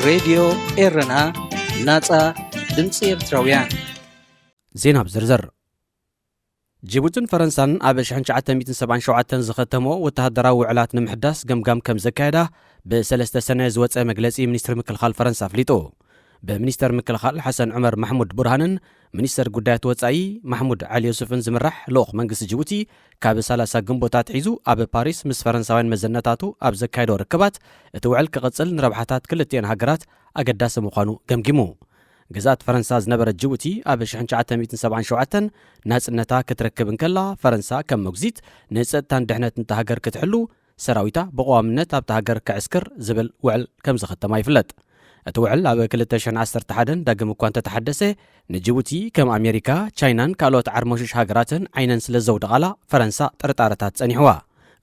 ሬድዮ ኤረና፣ ናጻ ድምጺ ኤርትራውያን። ዜና ብዝርዝር። ጅቡትን ፈረንሳን ኣብ ሽሕን ትሽዓተ ሚእትን ሰብዓን ሸውዓተን ዝኸተሞ ወተሃደራዊ ውዕላት ንምሕዳስ ገምጋም ከም ዘካየዳ ብሰለስተ ሰነ ዝወጸ መግለጺ ሚኒስትሪ ምክልኻል ፈረንሳ ኣፍሊጡ። ብሚኒስተር ምክልኻል ሓሰን ዑመር ማሕሙድ ቡርሃንን ሚኒስተር ጉዳያት ወጻኢ ማሕሙድ ዓሊ ዮሱፍን ዝምራሕ ልኡኽ መንግስቲ ጅቡቲ ካብ ሰላሳ ግንቦት ኣትሒዙ ኣብ ፓሪስ ምስ ፈረንሳውያን መዘነታቱ ኣብ ዘካየዶ ርክባት እቲ ውዕል ክቕጽል ንረብሓታት ክልቲኤን ሃገራት ኣገዳሲ ምዃኑ ገምጊሙ። ግዝኣት ፈረንሳ ዝነበረት ጅቡቲ ኣብ ሽሕን ትሽዓተ ሚእትን ሰብዓን ሸውዓተን ናጽነታ ክትረክብ እንከላ፣ ፈረንሳ ከም መጉዚት ንጸጥታን ድሕነትን እታ ሃገር ክትሕሉ፣ ሰራዊታ ብቐዋምነት ኣብታ ሃገር ከዕስክር ዝብል ውዕል ከም ዝኸተማ ይፍለጥ። እቲ ውዕል ኣብ ክልተ ሽሕን ዓሰርተ ሓደን ዳግም እኳ እንተተሓደሰ፣ ንጅቡቲ ከም ኣሜሪካ፣ ቻይናን ካልኦት ዓርሞሽሽ ሃገራትን ዓይነን ስለ ዘውደቓላ፣ ፈረንሳ ጥርጣረታት ጸኒሕዋ።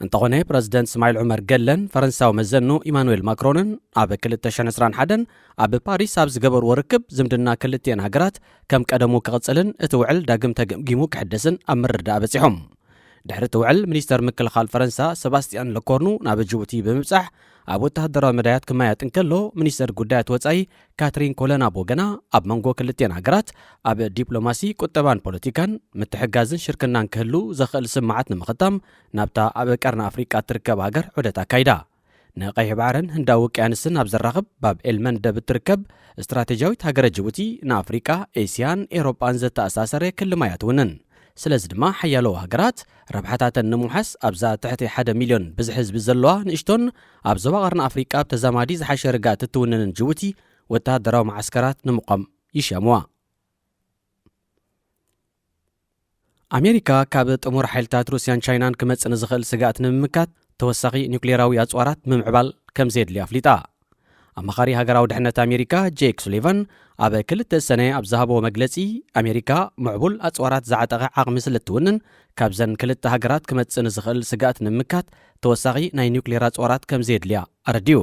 እንተኾነ፣ ፕረዚደንት እስማዒል ዑመር ገለን ፈረንሳዊ መዘኑ ኢማኑኤል ማክሮንን ኣብ ክልተ ሽሕን ዕስራን ሓደን ኣብ ፓሪስ ኣብ ዝገበርዎ ርክብ፣ ዝምድና ክልቲኤን ሃገራት ከም ቀደሙ ክቕጽልን እቲ ውዕል ዳግም ተገምጊሙ ክሕደስን ኣብ ምርድዳእ በጺሖም። ድሕሪ እቲ ውዕል፣ ሚኒስተር ምክልኻል ፈረንሳ ሰባስቲያን ለኮርኑ ናብ ጅቡቲ ብምብጻሕ ኣብ ወተሃደራዊ መዳያት ክመያጥ እንከሎ፣ ሚኒስተር ጉዳያት ወጻኢ ካትሪን ኮለና ብወገና ኣብ መንጎ ክልቲኤን ሃገራት ኣብ ዲፕሎማሲ፣ ቁጠባን ፖለቲካን ምትሕጋዝን ሽርክናን ክህሉ ዘኽእል ስምዓት ንምኽታም ናብታ ኣብ ቀርኒ ኣፍሪቃ እትርከብ ሃገር ዑደት ኣካይዳ። ንቀይሕ ባሕርን ህንዳዊ ውቅያንስን ኣብ ዘራኽብ ባብ ኤል መንደብ እትርከብ ስትራቴጂያዊት ሃገረ ጅቡቲ ንኣፍሪቃ፣ ኤስያን ኤሮጳን ዘተኣሳሰረ ክሊ ማያ ትውንን። ስለዚ ድማ ሓያሎ ሃገራት ረብሓታተን ንምውሓስ ኣብዛ ትሕቲ ሓደ ሚልዮን ብዝሒ ህዝቢ ዘለዋ ንእሽቶን ኣብ ዞባ ቀርኒ ኣፍሪቃ ብተዛማዲ ዝሓሸ ርግኣት እትውንንን ጅቡቲ ወተሃደራዊ መዓስከራት ንምቋም ይሽየምዋ። ኣሜሪካ ካብ ጥሙር ሓይልታት ሩስያን ቻይናን ክመጽእ ንዝኽእል ስግኣት ንምምካት ተወሳኺ ኒውክሌራዊ ኣጽዋራት ምምዕባል ከም ዘየድልያ ኣፍሊጣ። ኣማኻሪ ሃገራዊ ድሕነት ኣሜሪካ ጄክ ሱሊቫን ኣብ ክልተ ሰነ ኣብ ዝሃብዎ መግለጺ፣ ኣሜሪካ ምዕቡል ኣጽዋራት ዝዓጠቐ ዓቕሚ ስለ እትውንን፣ ካብዘን ክልተ ሃገራት ክመጽእ ንዝኽእል ስግኣት ንምምካት ተወሳኺ ናይ ኒውክሌር ኣጽዋራት ከም ዘየድልያ ኣረዲኡ።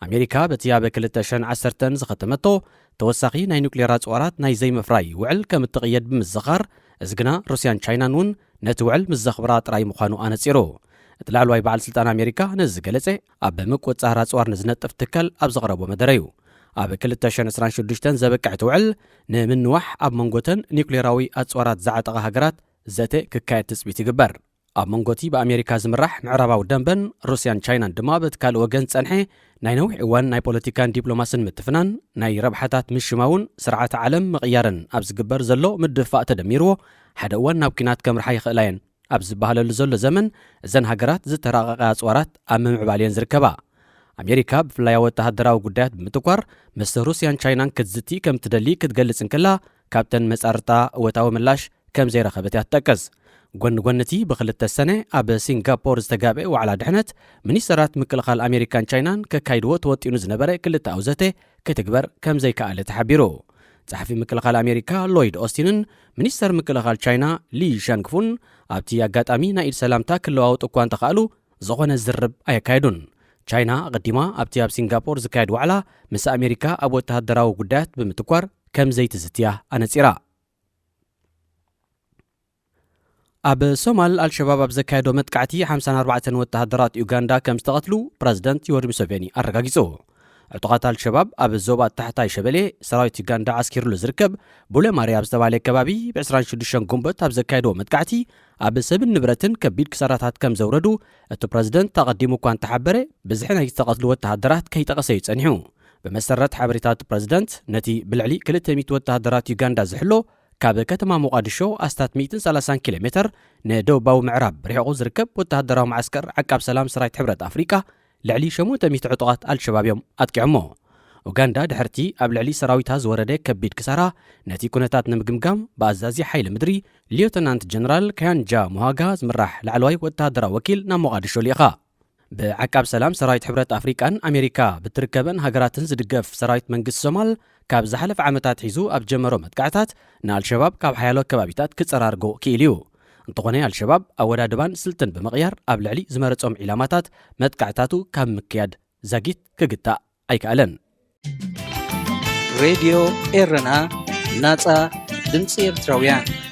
ኣሜሪካ በቲ ኣብ ክልተ ሽሕን ዓሰርተን ዝኸተመቶ ተወሳኺ ናይ ኒውክሌር ኣጽዋራት ናይ ዘይምፍራይ ውዕል ከም እትቕየድ ብምዝኻር፣ እዚ ግና ሩስያን ቻይናን እውን ነቲ ውዕል ምስ ዘኽብራ ጥራይ ምዃኑ ኣነጺሩ። እቲ ላዕለዋይ በዓል ስልጣን ኣሜሪካ ነዚ ዝገለጸ፣ ኣብ ምቁጽጻር ኣጽዋር ንዝነጥፍ ትካል ኣብ ዘቕረቦ መደረ እዩ። ኣብ ክልተ ሽሕን ዕስራን ሽዱሽተን ዘበቅዕ እቲ ውዕል ንምንዋሕ ኣብ መንጎተን ኒውክሌራዊ ኣጽዋራት ዝዓጠቓ ሃገራት ዘተ ክካየድ ትጽቢት ይግበር። ኣብ መንጎ እቲ ብኣሜሪካ ዝምራሕ ምዕራባዊ ደንበን ሩስያን ቻይናን ድማ በቲ ካልእ ወገን ዝጸንሐ ናይ ነዊሕ እዋን ናይ ፖለቲካን ዲፕሎማስን ምትፍናን፣ ናይ ረብሓታት ምሽማውን ስርዓተ ዓለም ምቕያርን ኣብ ዝግበር ዘሎ ምድፍፋእ ተደሚርዎ፣ ሓደ እዋን ናብ ኲናት ከምርሓ ይኽእላ እየን ኣብ ዝበሃለሉ ዘሎ ዘመን፣ እዘን ሃገራት ዝተራቐቐ ኣጽዋራት ኣብ ምምዕባል እየን ዝርከባ። ኣሜሪካ ብፍላይ ኣብ ወተሃደራዊ ጉዳያት ብምትኳር ምስ ሩስያን ቻይናን ክትዝቲ ከም ትደሊ ክትገልጽ እንከላ፣ ካብተን መጻርርታ እወታዊ ምላሽ ከም ዘይረኸበት እያ ትጠቅስ። ጎኒ ጎኒ እቲ ብክልተ ሰነ ኣብ ሲንጋፖር ዝተጋብአ ዋዕላ ድሕነት፣ ሚኒስተራት ምክልኻል ኣሜሪካን ቻይናን ከካይድዎ ተወጢኑ ዝነበረ ክልተኣዊ ዘተ ክትግበር ከም ዘይከኣለ ተሓቢሩ። ጸሓፊ ምክልኻል ኣሜሪካ ሎይድ ኦስቲንን ሚኒስተር ምክልኻል ቻይና ሊ ሻንግፉን ኣብቲ ኣጋጣሚ ናይ ኢድ ሰላምታ ክለዋወጡ እኳ እንተኸኣሉ፣ ዝኾነ ዝርርብ ኣየካየዱን። ቻይና ኣቐዲማ ኣብቲ ኣብ ሲንጋፖር ዝካየድ ዋዕላ ምስ ኣሜሪካ ኣብ ወተሃደራዊ ጉዳያት ብምትኳር ከም ዘይትዝትያ ኣነጺራ። ኣብ ሶማል ኣልሸባብ ኣብ ዘካየዶ መጥቃዕቲ ሓምሳን ኣርባዕተን ወተሃደራት ዩጋንዳ ከም ዝተቐትሉ ፕረዚደንት ዮወሪ ሙሴቬኒ ኣረጋጊጹ። ዕጡቓት ኣልሸባብ ኣብ ዞባ ታሕታይ ሸበሌ ሰራዊት ዩጋንዳ ዓስኪሩሉ ዝርከብ ቡለማርያ ኣብ ዝተባህለ ከባቢ ብ ዕስራን ሽዱሽተን ግንቦት ኣብ ዘካየድዎ መጥቃዕቲ ኣብ ሰብን ንብረትን ከቢድ ክሳራታት ከም ዘውረዱ እቲ ፕረዚደንት ኣቐዲሙ እኳ እንተሓበረ፣ ብዝሒ ናይ ዝተቐትሉ ወተሃደራት ከይጠቐሰ እዩ ጸኒሑ። ብመሰረት ሓበሬታ እቲ ፕረዚደንት፣ ነቲ ብልዕሊ ክልተ ሚእቲ ወተሃደራት ዩጋንዳ ዝሕሎ ካብ ከተማ ሞቓዲሾ ኣስታት ሚእትን ሰላሳን ኪሎ ሜተር ንደቡባዊ ምዕራብ ርሒቑ ዝርከብ ወተሃደራዊ መዓስከር ዓቃብ ሰላም ሰራዊት ሕብረት ኣፍሪቃ ልዕሊ ሸሞንተ ሚእቲ ዕጡቓት ኣልሸባብ እዮም ኣጥቂዖሞ። ኡጋንዳ ድሕርቲ ኣብ ልዕሊ ሰራዊታ ዝወረደ ከቢድ ክሳራ ነቲ ኩነታት ንምግምጋም ብኣዛዚ ሓይሊ ምድሪ ሊዮተናንት ጀነራል ካያንጃ ሙሃጋ ዝምራሕ ላዕለዋይ ወተሃደራዊ ወኪል ናብ ሞቓዲሾ ልኢኻ። ብዓቃብ ሰላም ሰራዊት ሕብረት ኣፍሪቃን ኣሜሪካ ብትርከበን ሃገራትን ዝድገፍ ሰራዊት መንግስቲ ሶማል ካብ ዝሓለፈ ዓመታት ሒዙ ኣብ ጀመሮ መጥቃዕታት ንኣልሸባብ ካብ ሓያሎ ከባቢታት ክጸራርጎ ክኢሉ እዩ። እንተኾነ ኣልሸባብ ኣወዳድባን ስልትን ብምቕያር ኣብ ልዕሊ ዝመረጾም ዒላማታት መጥቃዕታቱ ካብ ምክያድ ዛጊት ክግታእ ኣይከኣለን። ሬድዮ ኤረና፣ ናጻ ድምጺ ኤርትራውያን።